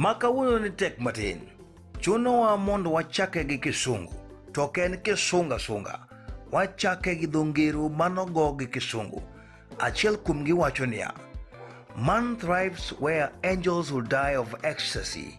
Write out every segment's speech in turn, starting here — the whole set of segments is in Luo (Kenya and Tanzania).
Ma kawuono ni tek matin. Chunowa mondo wachake gi kisungu, to ok en kisunga sunga. Wachake gi dho ngero manogo gi kisungu. Achiel kuomgi wacho niya, Man thrives where angels will die of ecstasy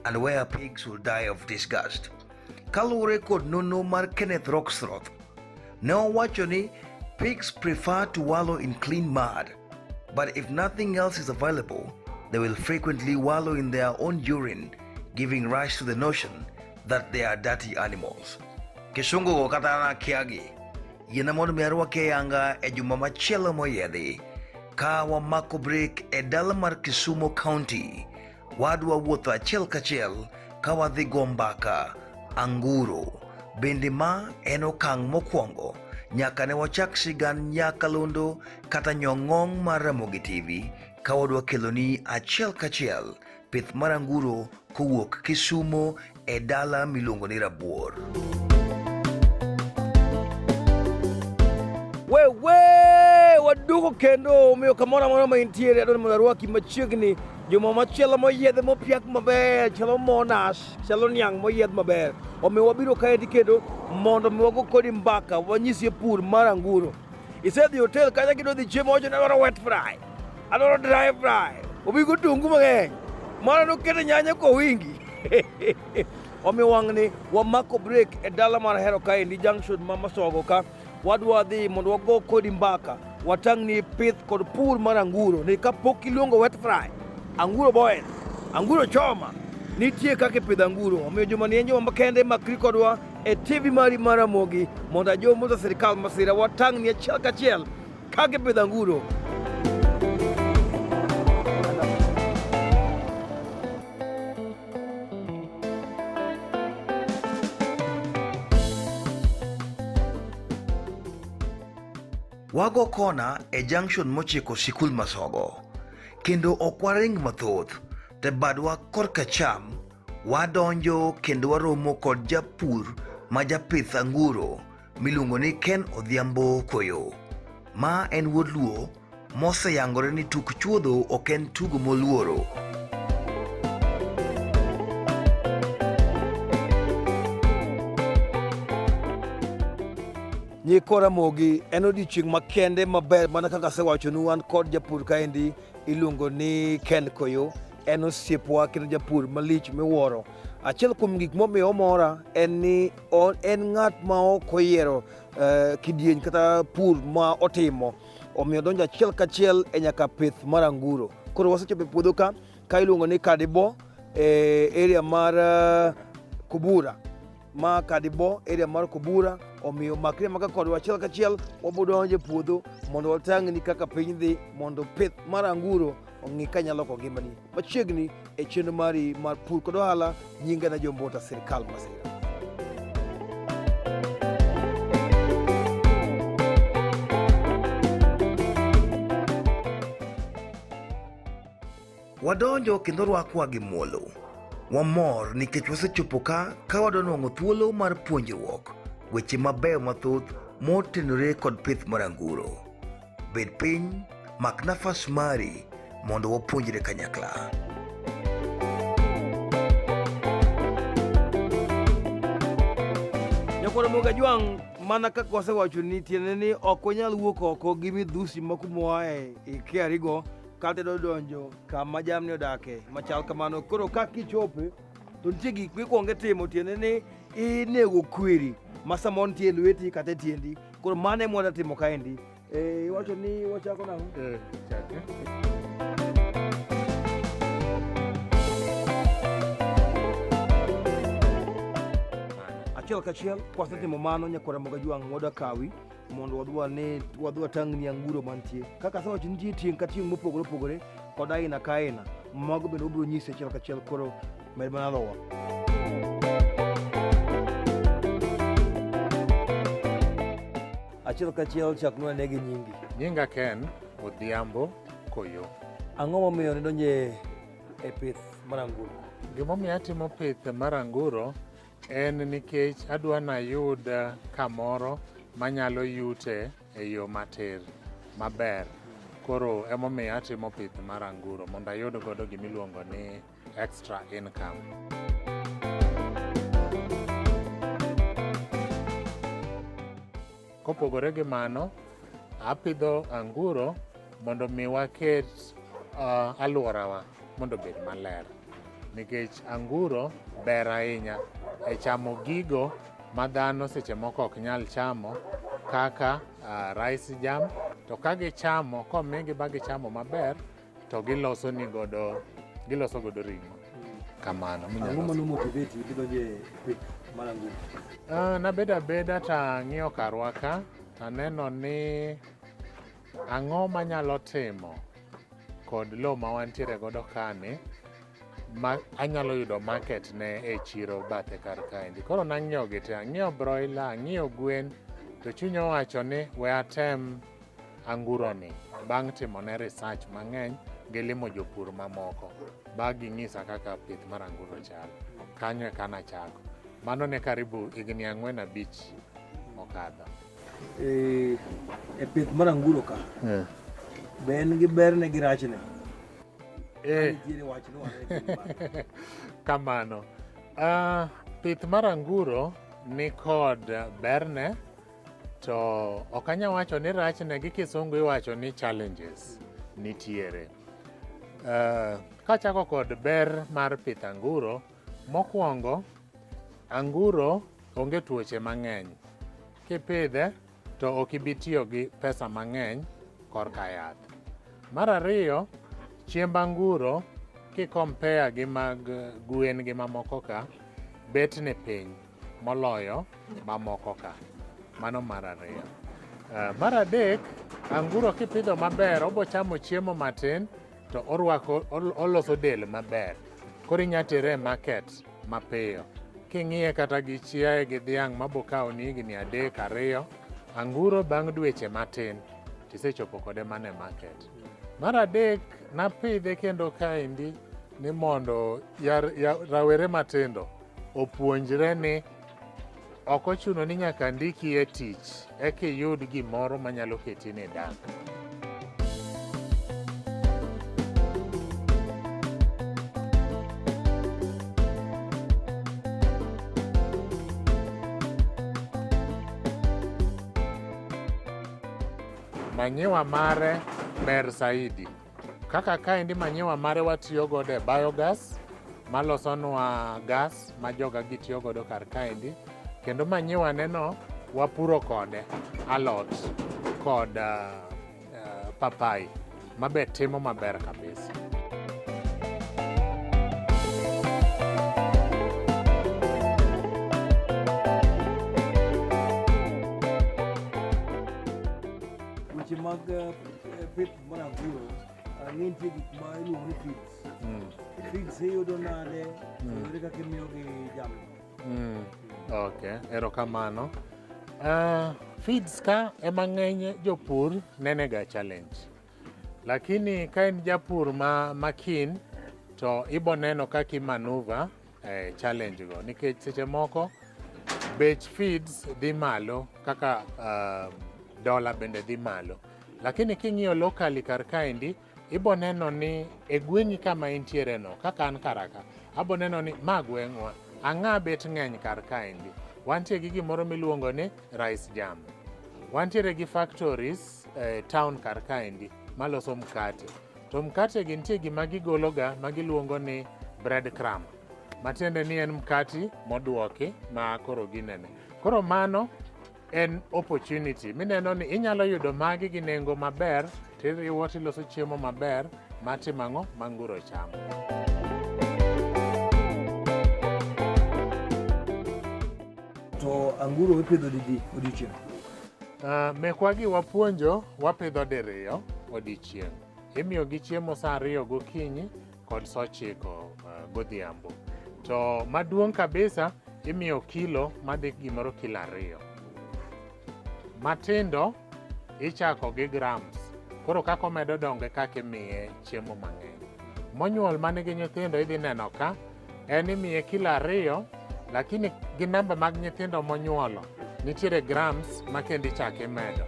and where pigs will die of disgust. Kaluwore kod nonro mar Kenneth Roxroth, ne owacho ni pigs prefer to wallow in clean mud, but if nothing else is available, they will frequently wallow in their own urine, giving rise to the notion that they are dirty animals. Kisungu go kata an akiagi. Yiena mondo mi arwaki e yanga e juma machielo moyiedhi ka wamako brek e dala mar Kisumu County. Wadwa wuotho achiel kachiel ka wadhi go mbaka anguro. Bende ma en okang' mokwongo nyaka ne wachak sigand nyakalondo kata nyong'ong' mar Ramogi TV ka wadwa keloni achiel kachiel pith mar anguro kowuok Kisumo e dala miluongo ni Rabuor. Wewe waduogo kendo omiyo kamoro amora ma intiere adwaro ni mondo arwaki machiegni juma machielo moyiedhe mopiak maber chalo monas chalo niang' moyiedh maber omiyo wabiro kaendi kendo mondo mi wago kodi mbaka wanyisie pur mar anguro isedhi hotel kacha kidwa dhi chiemo wacho ni adwaro wet fry adwaro dry fry obi gotungu mang'eny mano noketo nyanya kowingi omiyo wang'ni wamako break e dala mar hero kaendi junction ma Masogo ka wadwa dhi mondo wago kodi mbaka watang'ni pith kod pur mar anguro ni kapok iluongo wet fry anguro boil anguro choma nitie kaka ipidho anguro omiyo juma ni en juma makende makri kodwa e TV mari mar Ramogi mondo ajo mondo sirikal masira watang'ni achiel kachiel kaka ipidho anguro. Wago kona e junction mochiko sikul Masogo kendo ok waring mathoth to badwa korka cham wadonjo kendo waromo kod japur ma japith anguro miluongo ni Ken Odhiambo Koyo. Ma en wuod Luo moseyangore ni tuk chuodho ok en tugo moluoro. Nyikwa Ramogi, en odiechieng' makende maber mana kaka asewachonu an kod japur kaendi iluongo ni Ken Koyo. En osiepwa kendo japur malich miwuoro. Achiel kuom gik momiyo omora en ni en ng'at ma ok oyiero kidieny kata pur ma otimo. Omiyo donjo achiel kachiel e nyaka pith mar anguro. Koro wasechopo e puodho ka, ka iluongo ni Kadibo e area mar Kubura. Ma Kadibo area mar Kubura omiyo makre maka kodwa achiel kachiel wabiro donjo e puodho mondo watang'ni kaka piny dhi mondo pith mar anguro ong'i ka nyalo loko ngimani machiegni e chenro mari mar pur kod ohala. Nyinga na Jombota, sirikal masira. Wadonjo kendo rwakwa gi muolo. Wamor nikech wasechopo ka ka wadwa nwang'o thuolo mar puonjruok weche mabeyo mathoth motenore kod pith mar anguro. Bed piny, mak nafas mari mondo wapuonjre kanyakla. Nyakwar Ramogi Ajwang', mana kaka wasewacho ni tiende ni ok wanyal wuok oko gi midhusi ma kuma wae ikiarigo kata idwa donjo kama jamni odake machal kamano. Koro ka kichope to nitie gik mikwongo itimo tiende ni inego kweri ma samoro nitie e lweti kata e tiendi. Koro mano ema wadwa timo kaendi. Eh, iwacho ni wachako nang'o? Eh, chake. Achiel kachiel kwasetimo mano nyakwar Ramogi Ajwang' wadwa kawi mondo wadwa ne wadwa tang'ni anguro mantie. Kaka asewacho nitie tieng' ka tieng' mopogore opogore kod aina ka aina. Mago bende wabiro nyisi achiel kachiel koro med mana luwa. Achiel kachiel chaknwa ane gi nyingi. Nyinga Ken Odhiambo Koyo. Ang'o momiyo nidonjo e pith mar anguro? Gimomiyo atimo pith mar anguro en nikech adwa nayud kamoro manyalo yute e yo matir maber. Koro emomiyo atimo pith mar anguro mondo ayud godo gimiluongo ni extra income. Kopogore gi mano, apidho anguro mondo mi waket alworawa mondo obed maler. Nikech anguro ber ahinya e chamo gigo ma dhano seche moko ok nyal chamo kaka rice jam to ka gichamo komigi ba gichamo maber to giloso ni godo giloso godo ring'o kamano. Ang'o mano motivate idonjo e pith mar anguro? Nabedo abeda to ang'iyo karwa ka taneno ni ang'o manyalo timo kod lo ma wantiere godo kani ma anyalo yudo market ne e chiro bathe kar kaendi. Koro nang'iewo gi te, ang'iewo broiler, ang'iewo gwen, to chunya owacho ni we atem anguro ni bang' timone research mang'eny gi limo jopur mamoko ba ging'isa kaka pith mar anguro chal. Kanyo eka nachako. Mano ne karibu higni 4 5 mokadho. E pith mar anguro ka, be en gi berne gi rachne? Nitiere wach ni wane Kamano. Pith mar anguro ni kod berne to ok anyal wacho ni rachne gi kisungu iwacho ni challenges nitiere. Kachako kod ber mar pith anguro, mokwongo anguro onge tuoche mang'eny. Kipidhe to ok ibi tiyo gi pesa mang'eny korka yath. Mar ariyo, chiemb anguro ki compare gi mag gwen gi mamoko ka, bet ni piny moloyo mamoko ka. Mano mar ariyo. Mar adek, anguro kipidho maber, obo chamo chiemo matin to orwako oloso del maber. Koro inya tere e market mapiyo. King'iye kata gi chiaye gi dhiang' mabo kawoni higni 3 2, anguro bang' dweche matin tisechopo kode mana e market. Mar adek, napidhe kendo kaendi ni mondo rawere matindo opuonjre ni ok ochuno ni nyaka ndiki e tich eka iyud gimoro manyalo keti ni dak. Manyiwa mare ber saidi. Kaka kaendi manyiwa mare watiyo godo e biogas malosonwa gas ma joga gi tiyo godo kar kaendi, kendo manyiwa neno wapuro kode alot kod papai mabe timo maber kabisa. Weche mag pith mar anguro, ang'e nitie gik ma iluongo ni feeds. Feeds iyudo nade? Ere kaka imiyogi jamni? Okay, erokamano. Feeds ka ema ng'eny jopur nenega challenge. Lakini ka in japur ma makin to ibo neno kaka i maneuver challenge go nikech seche moko bech feeds dhi malo kaka dola bende dhi malo. Lakini king'iyo locally kar kaendi ibo neno ni e gweng'i kama intiere no kaka an karaka abo neno ni ma gweng'wa ang'a bet ng'eny kar kaendi. Wantie gi gimoro miluongo ni rice jam. Wantiere gi factories town kar kaendi maloso mkate. To mkate gi nitie gima gigologa ma giluongo ni bread crumb. Matiende ni en mkati moduoki ma koro ginene. Koro mano en opportunity mineno ni inyalo yudo magi gi nengo maber tiriwo tiloso chiemo maber matimo ang'o ma anguro chamo. To anguro ipidho didi odiochieng'? Mekwa gi wapuonjo wapidho diriyo odiochieng'. Imiyo gi chiemo saa 2 gokinyi kod saa 9 godhiambo. To maduong' kabisa imiyo kilo madhi gimoro kilo 2. Matindo ichako gi grams. Koro kaka omedo dongo e kaka imiye chiemo mang'eny. Monyuol manigi nyithindo idhi neno ka en imiye kilo 2 lakini gi namba mag nyithindo monyuolo nitiere grams ma kendo ichako imedo.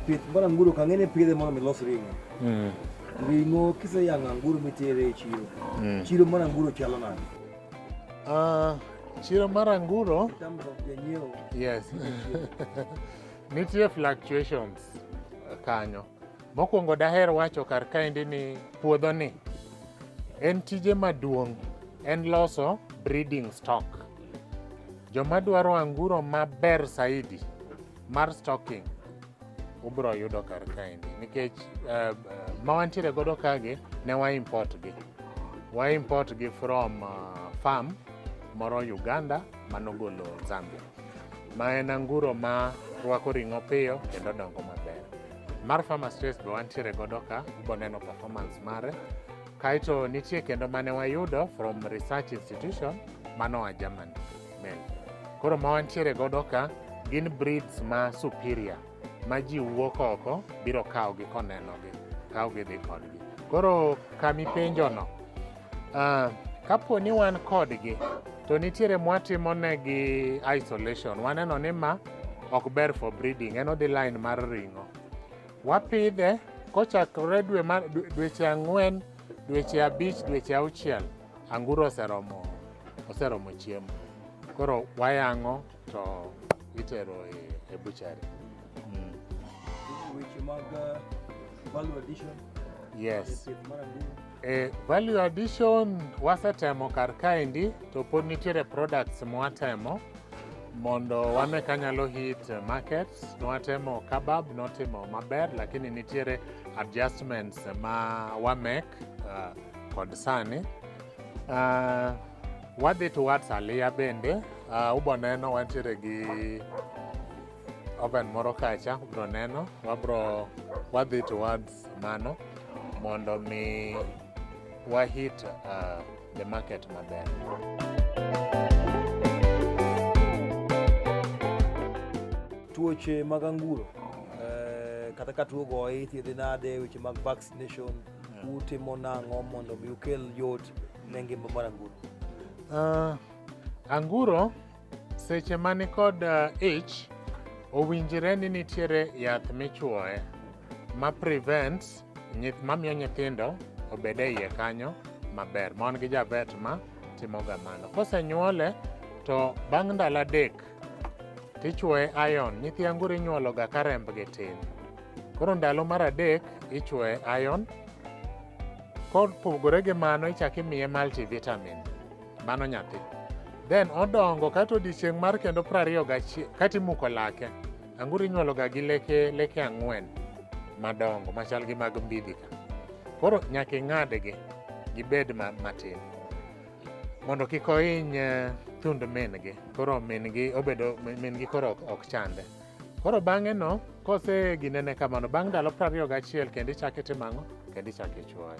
pith mar anguro ka ng'ene pidhe mondo mi los ring'o. Ring'o kiseyang'o anguro mitere e chiro. Chiro mar anguro chalo nade? Chiro mar anguro In terms of janyiewo. Yes. Nitie fluctuations kanyo. Mokwongo daher wacho kar kaendi ni puodho ni en tije maduong' en loso breeding stock. Joma dwaro anguro maber saidi mar stocking ubro yudo kar kaendi nikech ma wantiere godo kagi ne wa import gi. Wa import gi from farm moro Uganda manogolo Zambia. Ma en anguro ma rwako ring'o piyo kendo dongo maber. Mar Farmers Choice be wantiere godo ka, ubo neno performance mare. Kaeto nitie kendo mane wayudo from research institution manoa Germany. Mel. Koro ma wantiere godo ka gin breeds ma superior ma ji wuok oko biro kawogi konenogi, kawogi dhi kodgi. Koro kamipenjono, kapo ni wan kodgi to nitiere mwatimo negi isolation. Waneno ni ma ok ber for breeding, en odhi line mar ring'o. Wapidhe kochakore dwe mar dweche 4, dweche 5, dweche 6, anguro oseromo chiemo. Koro wayang'o to itero e butchery. Weche mag value addition. Yes. E pith mar anguro. Value addition wasetemo kar kaendi to pod nitiere products mwatemo mondo wane kanyalo hit markets. Nwatemo kebab, notimo maber, lakini nitiere adjustments ma wa make kod sani. Wadhi towards aliya bende, ubo neno wantiere gi oven moro kacha, ubro neno, wabro wadhi towards mano mondo mi wa hit the market maber. Tuoche mag anguro, kata ka tuo goyi ithiedhe nade, weche mag vaccination, utimo nang'o mondo mi ukel yot ne ngima mar anguro? Anguro seche mani kod ich owinjre ni nitiere yath michuoye ma prevent mamiyo nyithindo obed e iye kanyo maber. Ma wan gi javet ma timoga mano. Kosenyuole to bang' ndalo 3 tichuoye iron. Nyithi anguro inyuologa ka rembgi tin. Koro ndalo mar 3 ichuoye iron. Kopogore gi mano ichako imiye multivitamin. Mano nyathi. Then odongo kato odiochieng' mar kendo 21 kato imuko lake. Anguro inyuologa gi leke 4 madongo machal gi mag mbidhi ka. Koro nyaka ing'adgi gibed matin mondo kik ohiny thund min gi. Koro min gi obedo min gi koro ok chande. Koro bang'e no kose ginene kamano bang' ndalo 21 kendo ichako itimo ang'o? Kendo ichako ichuoye.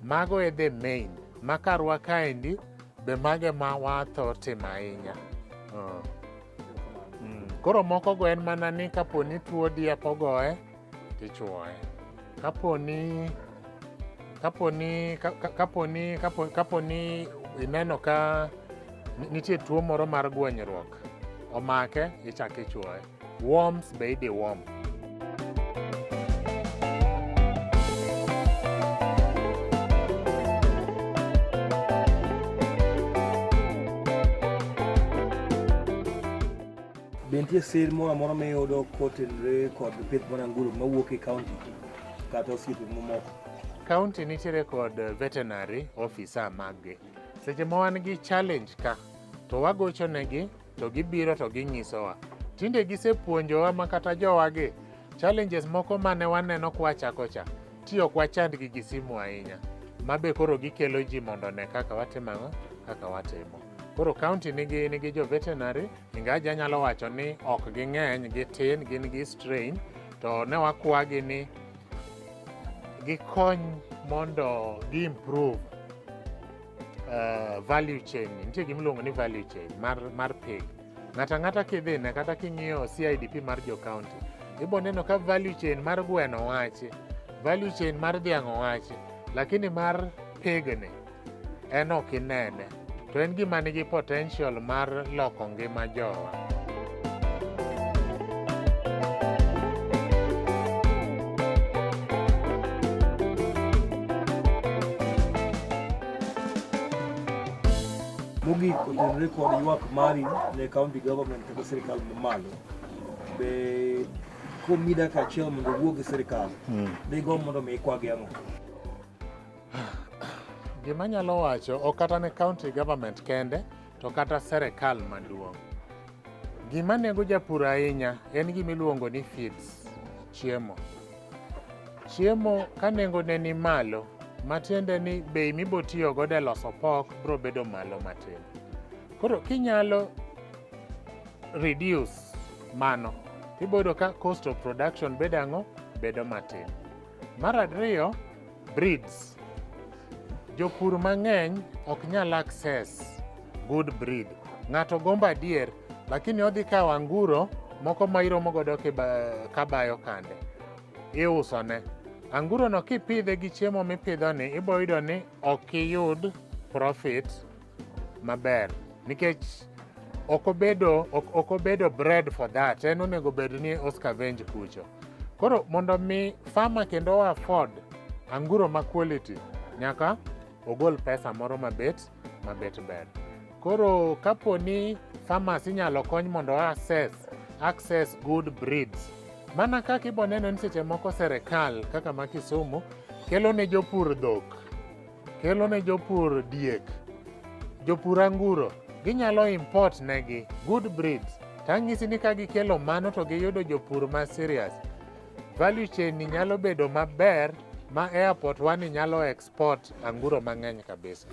Mago e the main. Ma karwa kaendi be mage ma watho timo ahinya. Koro moko go en mana ni kapo ni tuo diep ogoye tichuoye. Kapo ni ineno ka nitie tuo moro mar gwenyruok omake ichako ichuoye. Worms be idhi worm. Be nitie sir moro amora miyudo kotenore kod pith mar anguro mawuok e county kata osiepe mamoko? County nitiere kod veterinary officer mag-gi. Seche ma wan gi challenge ka to wagocho negi to gibiro to ginyisowa. Tinde gisepuonjowa ma kata jowagi challenges moko mane waneno kwachako cha ti ok wachandgi gi simu ahinya. Mabe koro gikelo ji mondo one kaka watimo ang'o, kaka watimo. Koro county nigi jo veterinary, ingawaje anyalo wacho ni ok ging'eny, gitin, gin gi strain, to ne wakwagi ni gikony mondo gi improve value chain. Nitie gima iluongo ni value chain mar pig. Ng'ato ang'ata kidhine kata king'iyo CIDP mar jo county, ibo neno ka value chain mar gweno owachi, value chain mar dhiang' owachi, lakini mar pig ni en ok inene. To en gima nigi potential mar loko ngima jowa. Mogik otenore kod ywak mari ne county government kata sirikal mamalo. Be komiyi dakika achiel mondo iwuo gi sirikal, digomb mondo mi ikwagi ang'o? Gima anyalo wacho ok kata ne county government kende to kata serikal maduong'. Gima nego japur ahinya en gima iluongo ni feeds, chiemo. Chiemo ka nengone ni malo, matiende ni bei mibotiyo godo e loso pork biro bedo malo matin. Koro kinyalo reduce mano, tiboyudo ka cost of production bedo ang'o? Bedo matin. Mar ariyo, breeds. Jopur mang'eny ok nyal access good breed. Ng'ato gombo adier, lakini odhi kawo anguro moko ma iromo godo kabayo kande. Iuso ne. Anguro no kipidhe gi chiemo mipidho ni, ibo yudo ni ok iyud profit maber. Nikech ok obedo, ok obedo bred for that. En onego bed ni o scavenge kucho. Koro mondo mi farmer kendo o afford anguro ma quality, nyaka ogol pesa moro mabet mabet ber. Koro kapo ni farmers inyalo kony mondo access good breeds. Mana kaka ibo neno ni seche moko serikal kaka ma Kisumu kelo ne jopur dhok, kelo ne jopur diek, jopur anguro, ginyalo import negi good breeds. Tang'isi ni ka gikelo mano to giyudo jopur ma serious. Value chain ni nyalo bedo maber ma airport wani nyalo export anguro mang'eny kabisa.